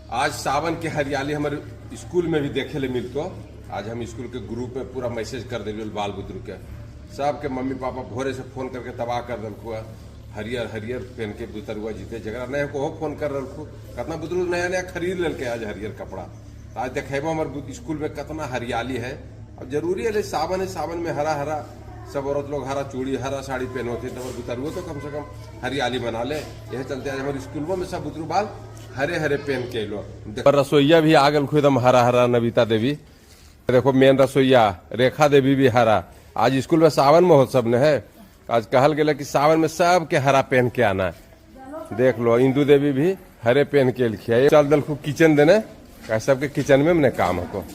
आज सावन के हरियाली हमारे स्कूल में भी देखे ले मिलतो। आज हम स्कूल के ग्रुप में पूरा मैसेज कर दिलियो बाल बुतरू के, सबके मम्मी पापा भोरे से फोन करके तबाह कर दिलखु। हरियर हरियर पहन के बुतरुआ जीते, जरा नया को फोन कर रखू, कितना बुतरू नया नया खरीद लेलके आज हरियर कपड़ा। तो आज देखेबो हमारे स्कूल में कितना हरियाली है। अब जरूरी है सावन है, सावन में हरा हरा सब औरत लोग हरा चूड़ी हरा साड़ी पहनोते, तो बुतरुओ तो कम से कम हरियाली बना ले। यह चलते आज हमारे स्कूलों में सब बुतरू बाल हरे हरे पहन के लो। रसोईया भी आ गल एकदम हरा हरा, नविता देवी देखो मेन रसोईया रेखा देवी भी हरा। आज स्कूल में सावन महोत्सव ने है, आज कहल गया कि सावन में सबके हरा पहन के आना है। देख लो इंदू देवी भी हरे पहन के लिखिया। चल दल खूब किचन देने, सबके किचन में मने काम हो।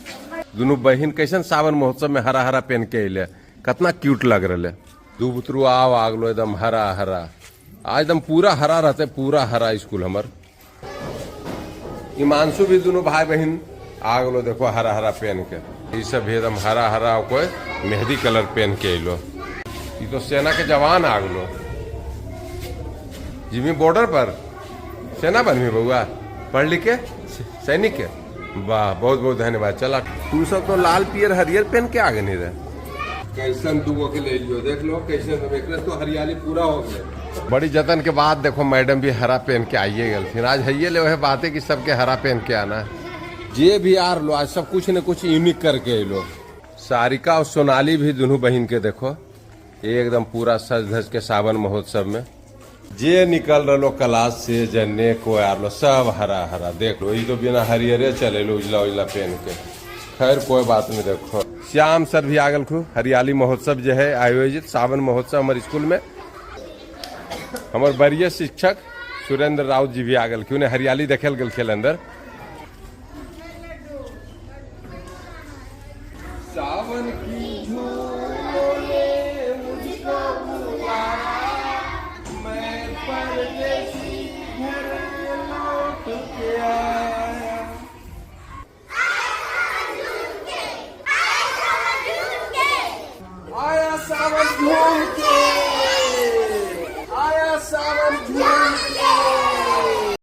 दोनों बहन कैसन सावन महोत्सव में हरा हरा पहन के अले, कितना क्यूट लग रहा है। दू बुतरू आव आगलो एकदम हरा हरा, आज एकदम पूरा हरा रहते, पूरा हरा स्कूल हमर। हिमांशु भी दोनों भाई बहन आगलो देखो हरा हरा पहन के, ये सब भी एकदम हरा हरा कोई मेहंदी कलर पहन के अलो। ये तो सेना के जवान आगलो, जिमी बॉर्डर पर सेना बनवी बउआ, पढ़ लिख के सैनिक के। वाह बहुत बहुत धन्यवाद। चला तू सब तो लाल पियर हरियर पहन के आगे नहीं रहे। कैसन दूगो के ले लियो, देख लो कैसे तो हरियाली पूरा हो गया। बड़ी जतन के बाद देखो मैडम भी हरा पहन के आइए गलथिन। आज है ले वह बात है कि सबके हरा पहन के आना। जे भी are लो आज सब कुछ न कुछ यूनिक करके लो। सारिका और सोनाली भी दोनों बहन के देखो एकदम पूरा सज धज के सावन महोत्सव में जे निकल रहा क्लास से जन्ने को आर लो सब हरा हरा। देख लो ये तो बिना हरियरे चले लो उजला उजला पहन के। खैर कोई बात नहीं। देखो श्याम सर भी आगल खू। हरियाली महोत्सव जो है आयोजित सावन महोत्सव हमारे स्कूल में। हमारे वरीय शिक्षक सुरेंद्र राउत जी भी आगल क्यों हरियाली देखे गल खेल अंदर। सावन की झूलों ने मुझको बुलाया, मैं परदेसी घर लौट के आया। आया सावन झूम के,